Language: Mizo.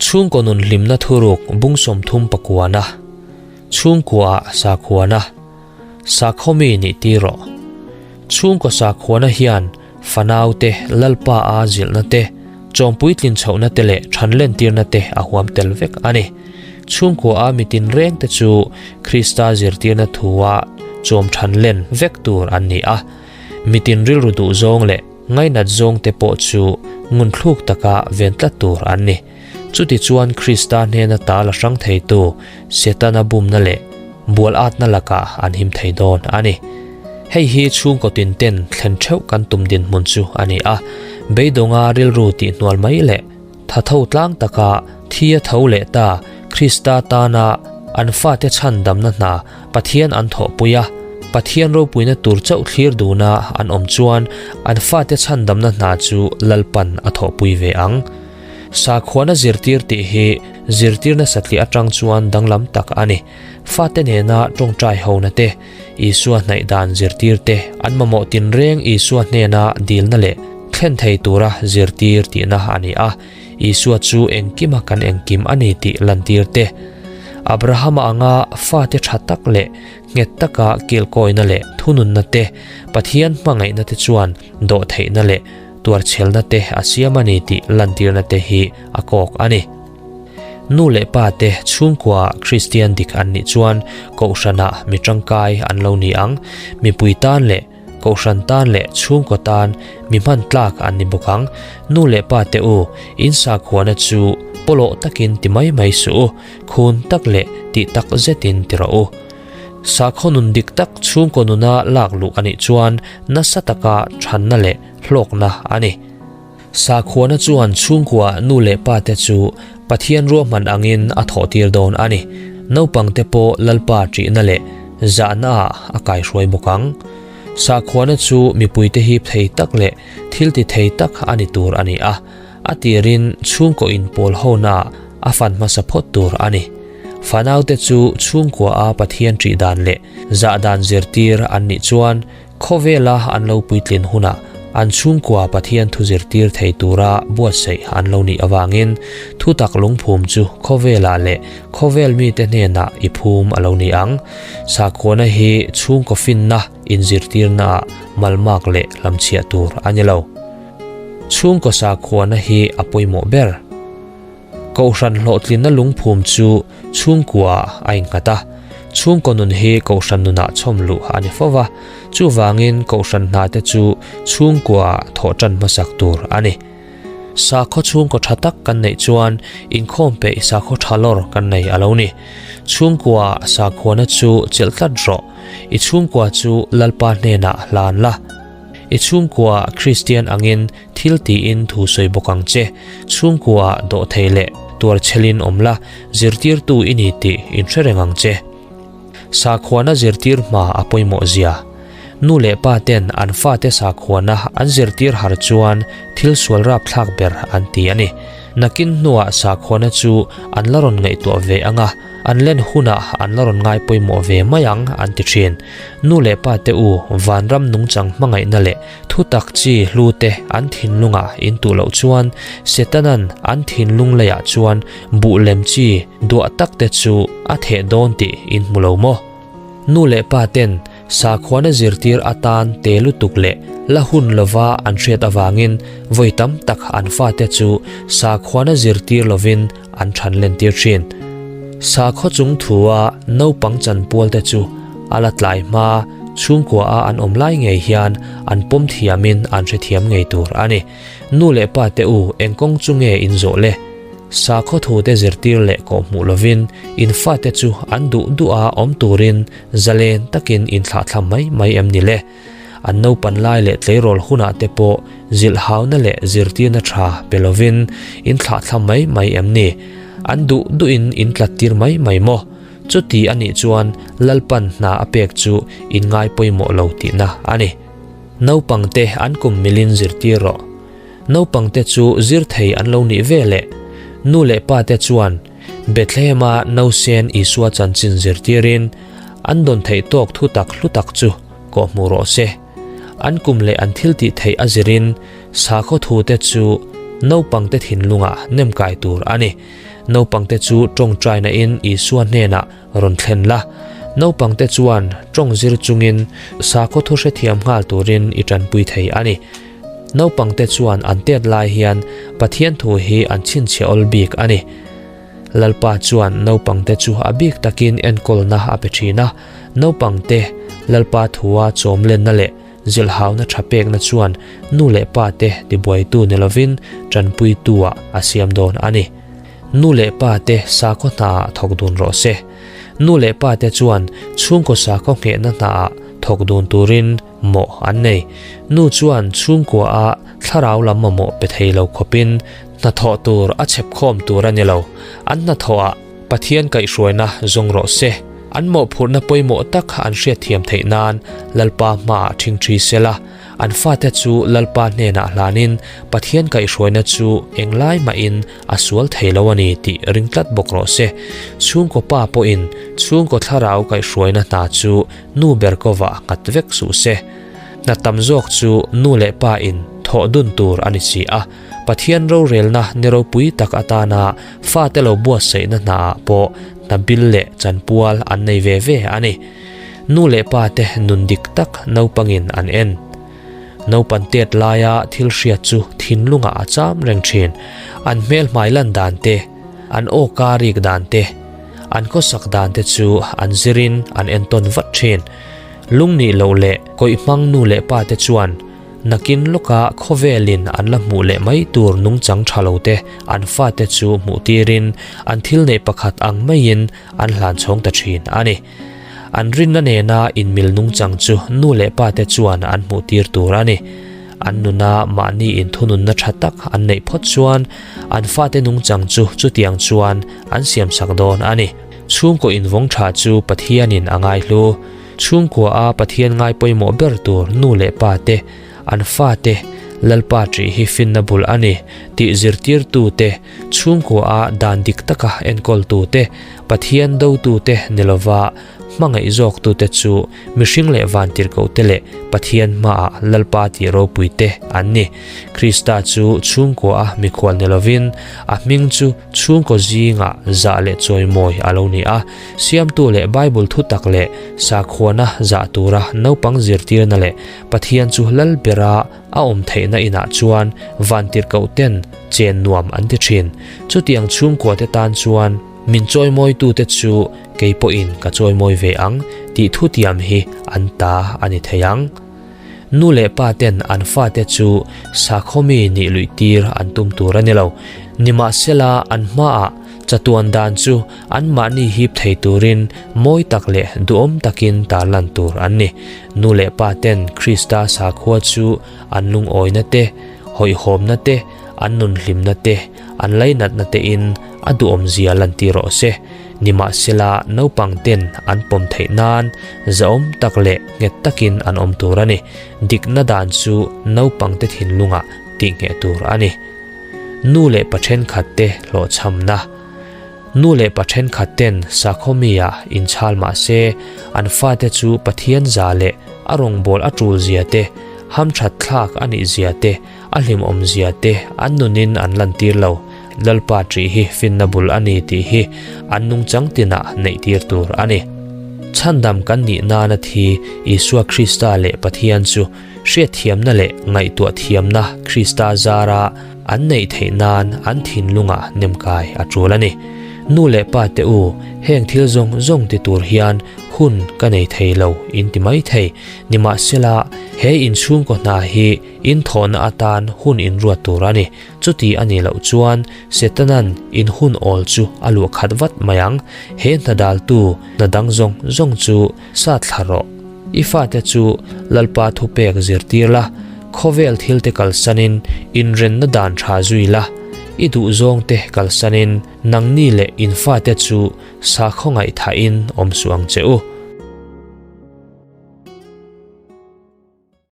Chhungkaw nun hlimna thuruk bung 30 pakuana, chhungkuaah sakhuana, sakhaw mi nih tir rawh. Chhungkaw sakhuana hian fanaute Lalpa a zilhna te, chawmpuitlin chhohna te leh thanlentirna te a huam tel vek a ni. Chhungkua a mitin reng te chu Krista zirtirna thua chawm thanlen vek tur an ni a. Mitin rilru duh zawng leh ngainat zawng te pawh chu ngunthluk taka ven tlat tur an ni. Chutichuan Krista hnena ta la hrang theitu Setana bumna leh bual atna lakah an him thei dawn a ni. Hei hi chhungkaw tin ten thlen theuh kan tum dinhmun chu a ni a, beidawnga rilru tihhnual mai leh tha tho tlang taka thi a tho leh ta Krista tana an fate chhan damna hna Pathian an thawhpui a, Pathian ropuina tur chauh thlir duna an awm chuan an fate chhan damna hna chu Lalpan a thawhpui ve ang. Sakhuana zirtir tih hi zirtirna satliah atang chuan danglam tak a ni. Fate nena tawngtai hona te, Isua hnaih dan zirtir te, an mamawh tinreng Isua hnena dilna leh thlen thei tura zirtir tihna a ni a. Isua chu engkima kan engkim a ni tih lantir te, Abrahama anga fate tha tak leh nghet taka kilkawina leh thununna te, Pathian hmangaihna te chuan dawhtheihna leh tuarchhelna te a siam a ni tih lantirna te hi a kawk a ni. Nu leh pa te chhungkua Kristian dik an nih chuan Kohhranah mi tangkai an lo ni ang, mipui tan leh Kohhran tan leh chhungkaw tan mi hman tlak an ni bawk ang. Nu leh pa te u, in sakhuana chu pawlawh takin ti mai mai suh u, khun tak leh tih tak zetin ti rawh u. Sakhaw nun dik tak chhungkaw nuna lak luh a nih chuan nasa taka thanna leh hlawkna a ni. Sakhuana chuan chhungkua nu leh pa te chu Pathian ruahman angin a thawhtir dawn a ni. Naupang te pawh Lalpa ṭihna leh zahna ah a kaihruai bawk ang. Sakhuana chu mipuite hip thei tak leh thil ti thei tak a ni tur a ni a, a tirin chhungkaw inpawl hona ah a fan hmasa phawt tur a ni. Fanaute chu chhungkua a Pathian ṭih dan leh zah dan zirtir an nih chuan Khawvela an lo puitlin hunah an chhungkua Pathian thu zirtir thei tura buatsaih an lo nih avangin thutak lungphum chu khawvelah leh khawvel mite hnenah i phum a lo ni ang. Sakhuana hi chhungkaw finna inzirtirnaah malmak leh hlamchhiah tur a ni lo. Chhungkaw sakhuana hi a pawimawh ber. Kohhran hlawhtlinna lungphum chu chhungkuaah a innghat a, chhungkaw nun hi kohhran nunah chhawm luh a ni fo va, chuvangin kohhran hnate chu chhungkuaah thawh tan hmasak tur a ni. Sakhaw chhungkaw tha tak kan neih chuan inkhawm peih sakhaw tha lawr kan nei a lo ni. Chhungkuaah sakhuana chu chelh tlat rawh, i chhungkua chu Lalpa hnenah hlan la. I chhungkuaah Kristian angin Thil tiin thu sawi bawk ang che. Chhungkuaah dawhthei leh tuarchhelin awm la, zirtirtu i ni tih inhre reng ang che. Sakhuana zirtir hma a pawimawh zia. Nu leh pa ten an fate sakhuana an zirtir har chuan thil sual rapthlak ber an ti a ni. Nakin hnuah sakhuana chu an la rawn ngaihtuah ve ang a, an len hunah an la rawn ngai pawimawh ve mai ang an ti thin. Nu leh pa te u, vanram nungchang hmangaihna leh Thutak chi hlute an thinlungah in tuh loh chuan Setanan an thinlung leiah chuan buh lem chi duah tak te chu a theh dawn tih in hmu lo maw? Nu leh pa ten sakhuana zirtir atan te lutuk leh la hun lova an hriat avangin vawi tam tak an fate chu sakhuana zirtir lovin an than lentir thin. Sakhaw chung thua naupang chanpual te chu a la tlai hma chhungkua a an awm lai ngei hian an pawm thiamin an hrethiam ngei tur a ni. Nu leh pa te u eng kawng chu nge in zawh le? Sakhaw thu te zirtir leh kawhhmuh lovin in fate chu an duh duh a awm turin zalen takin in thlahthlam mai mai em ni le? An naupan lai leh tleirawl hunah te pawh zilhhauna leh zirtirna tha pe lovin in thlahthlam mai mai em ni? An duh duhin in tlattir mai mai maw? Chuti a nih chuan Lalpan hna a pek chu in ngai pawimawh lo tihna a ni. Naupangte an kum milin zirtir rawh. Naupangte chu zir thei an lo nih ve leh nu leh pate chuan Bethlehem-a nausen Isua chanchin zirtirin an dawn theih tawk thutak hlu tak chu kawhhmuh rawh se. An kum leh an thil tih theih a zirin sakhaw thute chu naupangte thinlungah nem kai tur a ni. Naupangte chu ṭawngṭaina in Isua hnenah rawn thlen la. Naupangte chuan ṭawng zir chungin sakhaw thu hrethiam nghal turin i ṭanpui thei a ni. Naupangte chuan an tet lai hian Pathian thu hi an chhinchhiah awl bik a ni. Lalpa chuan naupangte chu a bik takin enkawlna a pe ṭhin a. Naupangte Lalpa thua chawmlenna leh zilhhauna ṭha pekna chuan nu leh pate tibuaitu ni lovin ṭanpuitu-ah a siam dawn a ni. Nu leh pate sakhaw hnaah thawk dun rawh se. Nu leh pate chuan chhungkaw sakhaw nghehna hnaah thawk dun turin mawh an nei. Nu chuan chhungkuaah thlarau lam mamawh pe thei lo khawpin hnathawh tur a chhep khawm tur a ni lo. An hnathawhah Pathian kaihhruaina zawng rawh se. An mawhphurhna pawimawh tak an hriatthiam theih nan Lalpa hmaah ṭhingṭhi sela, an fate chu Lalpa hnenah hlanin Pathian kaihhruaina chu englai mahin a sual thei lo a ni tih ring tlat bawk rawh se. Chhungkaw pa pawhin chhungkaw thlarau kaihhruaina hna chu nu ber kovah nghat vek suh se. Hna tam zawk chu nu leh pa in thawh dun tur a ni si a, Pathian rorelna ni ropui tak atana fate lo buatsaihna hnaah pawh hna bil leh chanpual an nei ve ve a ni. Nu leh pa te nun dik tak naupangin an en. Naupan tet laia thil hriat chu thinlungah a cham reng thin. An hmel hmai lan dan te, an aw ka rik dan te, an khawsak dan te chu an zirin an entawn vat thin. Lungnih loh leh kawih hmang nu leh pa te chuan nakin lawka khawvelin an la hmuh leh mai tur nungchang tha lo te an fate chu hmuh tirin an thil neih pakhat ang maiin an hlan chhawng ta thin a ni. An rinna nena inmil nungchang chu nu leh pa te chuan an hmuh tir tur a ni. An nuna mahni inthununna tha tak an neih phawt chuan an fate nungchang chu chutiang chuan an siamsak dawn a ni. Chhungkaw invawng tha chu Pathianin a ngaihlu. Chhungkua a Pathian ngai pawimawh ber tur nu leh pa te, an fate, Lalpa ṭih hi finna bul a ni tih zirtirtu te, chhungkua a dan dik taka enkawltu te, Pathian dotu te ni lova hmangaih zawktu te chu mihring leh vantirhkoh te leh Pathian hmaah Lalpa tih ropui te an ni. Krista chu chhungkua a mikhual ni lovin a hming chu Chhungkaw zingah zah leh chawimawi a lo ni a, Siamtu leh Bible thutak leh sakhuana zah tura naupang zirtirna leh Pathian chu lal bera a awm theihna inah chuan vantirhkoh ten chen nuam an ti thin. Chutiang chhungkuate tan chuan min chawimawitute chu kei pawhin ka chawimawi ve ang tih thutiam hi an ta a ni thei ang. Nu leh pa ten an fate chu sakhawmi nih luih tir an tum tur a ni lo. Nimahsela an hmaah chatuan dan chu anmahni hip thei turin mawi tak leh duhawm takin tarlan tur an ni. Nu leh pa ten Krista sakhua chu an lungawina te, hawihhawmna te, an nunhlimna te, an lainatna tein a duhawmzia lantir rawh se. Nimahsela, naupang ten an pawm theih nan zahawm tak leh nghet takin an awm tur a ni. Dikna dan chu naupangte thinlungah tihngheh tur a ni. Nu leh pa thenkhat te hlawhchhamna Nu leh pa thenkhat ten sakhaw mi-ah inchhal mah se, an fate chu Pathian za leh a rawngbâwl a tul zia te, hamthat thlak a nih zia te, A hlimawmzia te an nunin an lantir lo. Lalpa ṭih hi finna bul a ni tih hi an nungchang tinah neihtir tur a ni. Chhandam kan nih nana thi Isua Krista leh Pathian chu hriatthiamna leh ngaihtuah thiamna Krista zara an neih theih nan an thinlungah nemkai a ṭul a ni. Nu leh pa te u, heng thil zawng zawng ti tur hian hun ka nei thei lo in ti mai thei. Nimahsela, he inchhungkaw hna hi In thawhna atan hun in ruat tur a ni. Chuti a nih loh chuan Setanan in hun awl chu a luah khat vat mai ang. He hna daltu hna dang zawng zawng chu sat thla rawh. I fate chu Lalpa thupek zirtir la, khawvel thilte kalsanin inrenna dan tha zui la, i duhzawngte kalsanin nangni leh in fate chu sakhaw ngaihthahin awm suh ang che u.